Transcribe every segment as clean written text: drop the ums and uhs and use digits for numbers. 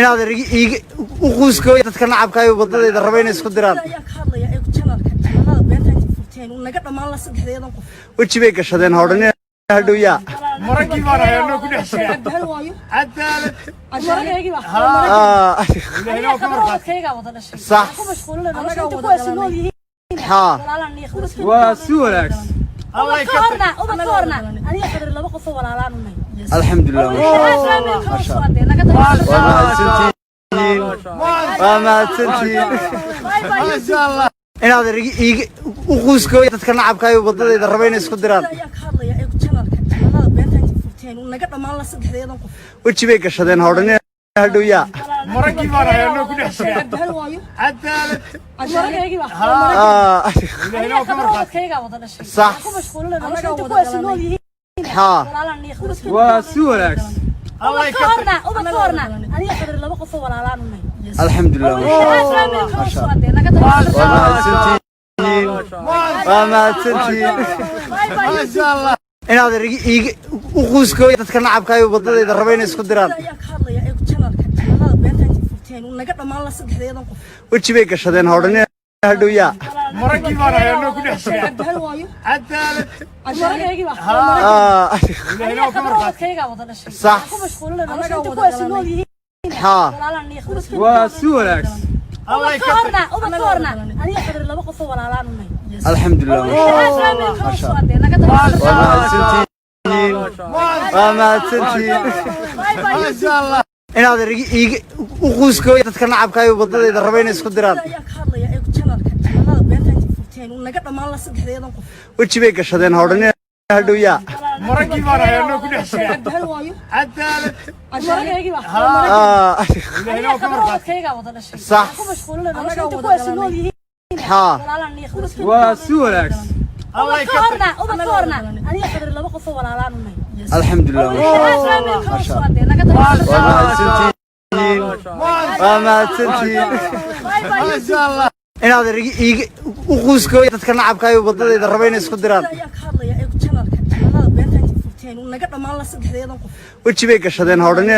Inaad iga u quuskooy dadka nacabka ay wadadayda raba inay isku diraan. Ayaa ka hadlaya ee channelka, channelada beenta inta furteen uu naga dhammaan la saddexdeedan qof. Weji bay gashadeen hodhan hadhow yaa. Maragii baan hayaanoo ku dhex jira. Cabdihal waayo. Cadaalad. Maragaygi baa. Ah, Ilaahina waa ka markhaati. Ubadkaygaa wada dhashay. Sax. Ku mashquulinay Annagaa nolosha inta wada kuwaasi dhalanay. nool yihiin. Haa. Walaalaan niyo khadar. Waa si wanaagsan. Allay Ubad ka ka horna, ubad Annagaa ka wada horna. dhalanay. Aniga Khadar laba qof oo walaalaan u nahay. Alxamdulilah, maasha Allah. Waa mahadsantihiin, waa mahadsantihiin. Maasha Allah. Inaad iga u quuskooy dadka nacabka ay wadadayda raba inay isku diraan. Ayaa ka hadlaya ee channelka, channelada beenta inta furteen uu naga dhammaan la saddexdeedan qof. Weji bay gashadeen hodhan hadhow yaa. Maragii baan hayaanoo ku dhex jira. Cabdihal waayo. Cadaalad. Maragaygi baa. Ah, Ilaahina waa ka Aniga Khadar markhaati. ubadkaygaa wada dhashay. Sax. Ku mashquulinay nolosha Annagaa inta wada kuwaasi dhalanay. nool yihiin. Haa. Walaalaan niyo Khadar. Waa si wanaagsan. Allay Ubad ka ka horna, ubad ka horna. Aniga Khadar laba qof oo walaalaan u nahay. Alxamdulilah, maasha Allah. Waa mahadsantihiin, waa mahadsantihiin. Maasha Allah. Inaad iga u quuskooy dadka nacabka ay wadadayda raba inay isku diraan. Ayaa ka hadlaya ee channelka, channelada beenta inta furteen uu naga dhammaan la saddexdeedan qof. Weji bay gashadeen hodhan hadhow yaa. Maragii baan hayaanoo ku dhex jira. Cabdihal waayo. Cadaalad. Maragaygi baa. Ah, Ilaahina waa ka Aniga Khadar markhaati. ubadkaygaa wada dhashay. Sax. Ku mashquulinay nolosha Annagaa inta wada kuwaasi dhalanay. nool yihiin. Haa. Walaalaan niyo Khadar. Waa si wanaagsan. Allay Ubad ka ka horna, ubad ka horna. Aniga Khadar laba qof oo walaalaan u nahay. Alxamdulilah, maasha Allah. Waa mahadsantihiin, waa mahadsantihiin. Maasha Allah. Inaad iga u quuskooy dadka nacabka ay wadadayda raba inay isku diraan. Ayaa ka hadlaya ee channelka, channelada beenta inta furteen uu naga dhammaan la saddexdeedan qof. Weji bay gashadeen hodhan hadhow yaa. Maragii baan hayaanoo ku dhex jira. Cabdihal waayo. Cadaalad. Maragaygi baa. Ah, Ilaahina Aniga waa ka Khadar markhaati. ubadkaygaa wada dhashay. Sax. Ku mashquulinay nolosha Annagaa inta wada kuwaasi dhalanay. nool yihiin. Haa. Walaalaan niyo Khadar. Waa si wanaagsan. Allay Ubad ka ka horna, ubad ka horna. Aniga Khadar laba qof oo walaalaan u nahay. Alxamdulilah, maasha Allah. Waa mahadsantihiin, waa mahadsantihiin. Maasha Allah. Inaad iga u quuskooy dadka nacabka ay wadadayda raba inay isku diraan. Ayaa ka hadlaya ee channelka, channelada beenta inta furteen uu naga dhammaan la saddexdeedan qof. Weji bay gashadeen hodhan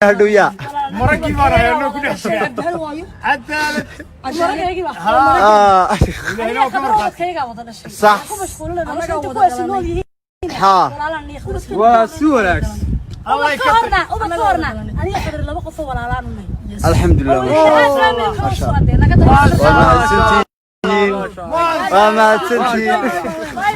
hadhow yaa. Maragii baan hayaanoo ku dhex jira. Cabdihal waayo. Cadaalad. Maragaygi baa. Ah, Ilaahina Aniga waa ka Khadar markhaati. ubadkaygaa wada dhashay. Sax. Ku mashquulinay nolosha Annagaa inta wada kuwaasi dhalanay. nool yihiin. Haa. Walaalaan niyo Khadar. Waa si wanaagsan. Allay Ubad ka ka horna, ubad ka horna. Aniga Khadar laba qof oo walaalaan u nahay. Alxamdulilah, maasha Allah. Waa mahadsantihiin, waa mahadsantihiin.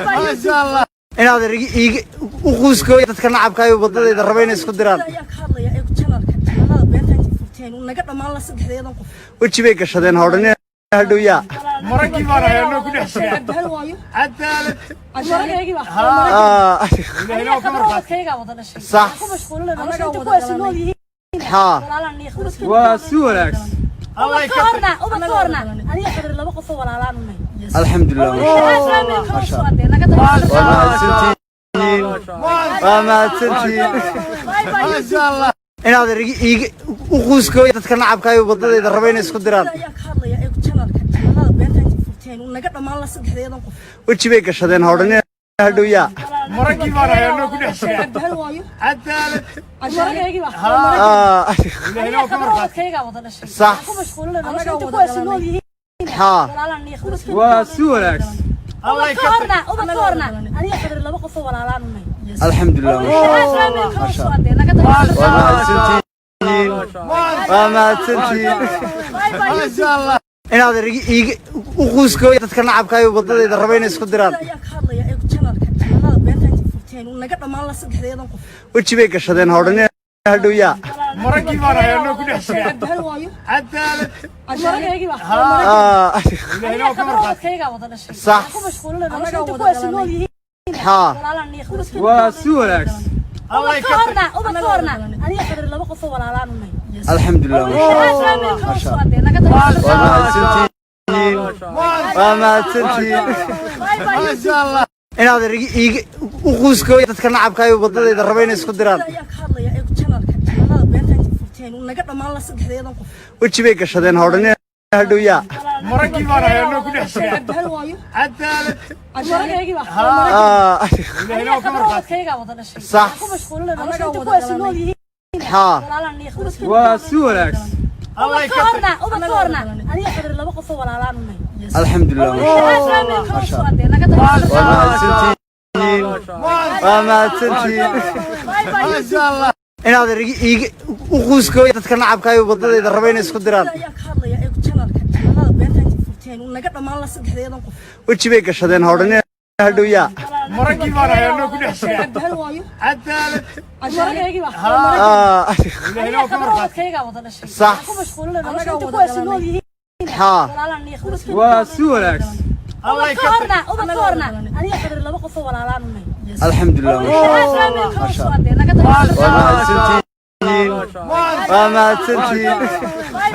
Maasha Allah. Inaad iga u quuskooy dadka nacabka ay wadadayda raba inay isku diraan. Ayaa ka hadlaya ee channelka, channelada beenta inta furteen uu naga dhammaan la saddexdeedan qof. Weji bay gashadeen hodhan hadhow yaa. Maragii baan hayaanoo ku dhex jira. Cabdihal waayo. Cadaalad. Maragaygi baa. Ah, Ilaahina Aniga waa ka Khadar markhaati. ubadkaygaa wada dhashay. Sax. Ku mashquulinay nolosha Annagaa inta wada kuwaasi dhalanay. nool yihiin. Haa. Walaalaan niyo Khadar. Waa si wanaagsan. Allay Ubad ka ka horna, ubad ka horna. Aniga Khadar laba qof oo walaalaan u nahay. Alxamdulilah, maasha Allah. Waa mahadsantihiin, waa mahadsantihiin. Maasha Allah. Inaad iga u quuskooy dadka nacabka ay wadadayda raba inay isku diraan. Ayaa ka hadlaya ee channelka, channelada beenta inta furteen uu naga dhammaan la saddexdeedan qof. Weji bay gashadeen hodhan hadhow yaa. Maragii baan hayaanoo ku dhex jira. Cabdihal waayo. Cadaalad. Maragaygi baa. Ah, Ilaahina Aniga waa ka Khadar markhaati. ubadkaygaa wada dhashay. Sax. Ku mashquulinay nolosha Annagaa inta wada kuwaasi dhalanay. nool yihiin. Haa. Walaalaan niyo Khadar. Waa si wanaagsan. Allay Ubad ka ka horna, ubad ka horna. Aniga Khadar laba qof oo walaalaan u nahay. Alxamdulilah, maasha Allah. Waa mahadsantihiin, waa mahadsantihiin. Maasha Allah. Inaad iga u quuskooy dadka nacabka ay wadadayda raba inay isku diraan. Ayaa ka hadlaya ee channelka, channelada beenta inta furteen uu naga dhammaan la saddexdeedan qof. Weji bay gashadeen hodhan hadhow yaa. Maragii baan hayaanoo ku dhex jira. Cabdihal waayo. Cadaalad. Maragaygi baa. Ah, Ilaahina Aniga waa ka Khadar markhaati. ubadkaygaa wada dhashay. Sax. Ku mashquulinay nolosha Annagaa inta wada kuwaasi dhalanay. nool yihiin. Haa. Walaalaan niyo Khadar. Waa si wanaagsan. Allay Ubad ka ka horna, ubad ka horna. Aniga Khadar laba qof oo walaalaan u nahay. Alxamdulilah, maasha Allah. Waa mahadsantihiin, waa mahadsantihiin. Maasha Allah. Inaad iga u quuskooy dadka nacabka ay wadadayda raba inay isku diraan. Ayaa ka hadlaya ee channelka, channelada beenta inta furteen uu naga dhammaan la saddexdeedan qof. Weji bay gashadeen hodhan hadhow yaa. Maragii baan hayaanoo ku dhex jira. Cabdihal waayo. Cadaalad. Maragaygi baa. Ah, Ilaahina waa ka Aniga Khadar markhaati. ubadkaygaa wada dhashay. Sax. Ku mashquulinay nolosha Annagaa inta wada kuwaasi dhalanay. nool yihiin. Haa. Walaalaan niyo Khadar. Waa si wanaagsan. Ubad ka horna, ubad ka horna, aniga Khadar laba qof oo walaalaan u nahay. Alxamdulilah. Waa mahadsantihiin, waa mahadsantihiin. Maasha Allah. Inaad iga u quusko dadka nacabka ay wadadayda raba inay isku diraan. Ayaa ka hadlaya ee channelka channelada beenta inta furteen uu naga dhammaan la saddexdeedan qof. Weji bay gashadeen hodhan hadhow yaa. Maraggii baan hayaanoo ku dhex jira. Cabdihal waayo. Cadaalad. Ah, Ilaahay ka markhaati. Sax. Haa. Waa si wanaagsan. Allah ka Aniga Khadar laba qof oo walaalaan u nahay. Alxamdulilah. Waa mahadsantihiin, waa mahadsantihiin.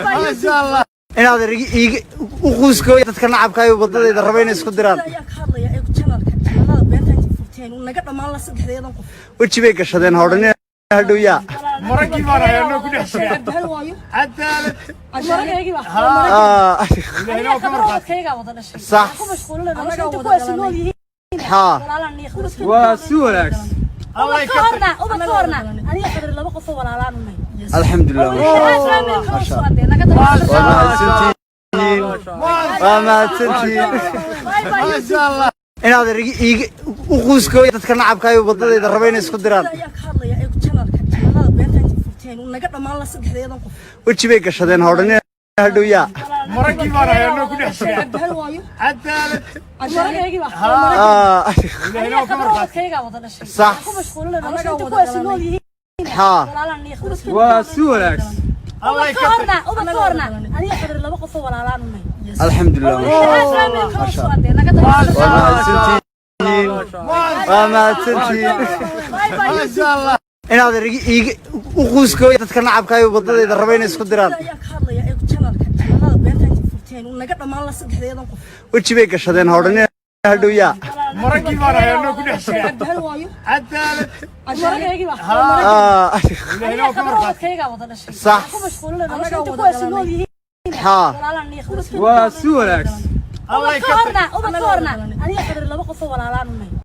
Maasha Allah. Inaad iga u quusko dadka nacabka ay wadadayda raba inay isku diraan. Ayaa ka hadlaya ee channelka channelada beenta inta furteen uu naga dhammaan la saddexdeedan qof. Weji bay gashadeen hodhan hadhow yaa. Maraggii baan hayaanoo ku dhex jira. Cabdihal waayo. Cadaalad. Ah, Ilaahay ka markhaati. Sax. Haa. Waa si wanaagsan. Allah ka Ubad ka horna, aniga Khadar laba qof oo walaalaan u nahay. Alxamdulilah. Waa mahadsantihiin, waa mahadsantihiin. Maasha Allah. Inaad iga u quusko dadka nacabka ay wadadayda raba inay isku diraan. Ayaa ka hadlaya ee channelka channelada beenta inta furteen uu naga dhammaan la saddexdeedan qof. Weji bay gashadeen hodhan hadhow yaa. Maraggii baan hayaanoo ku dhex jira. Cabdihal waayo. Cadaalad. Ah, Ilaahay ka markhaati. Sax. Haa. Waa si wanaagsan. Allah ka Ubad ka horna, aniga Khadar laba qof oo walaalaan u nahay. Alxamdulilah. Waa mahadsantihiin, waa mahadsantihiin. Maasha Allah. Inaad iga u quusko dadka nacabka ay wadadayda raba inay isku diraan. Ayaa ka hadlaya ee channelka channelada beenta inta furteen uu naga dhammaan la saddexdeedan qof. Weji bay gashadeen hodhan hadhow yaa. Maraggii baan hayaanoo ku dhex jira. Cabdihal waayo. Cadaalad. Ah, Ilaahay ka markhaati. Sax. Haa. Waa si wanaagsan. Allah ka Ubad ka horna, aniga Khadar laba qof oo walaalaan u nahay.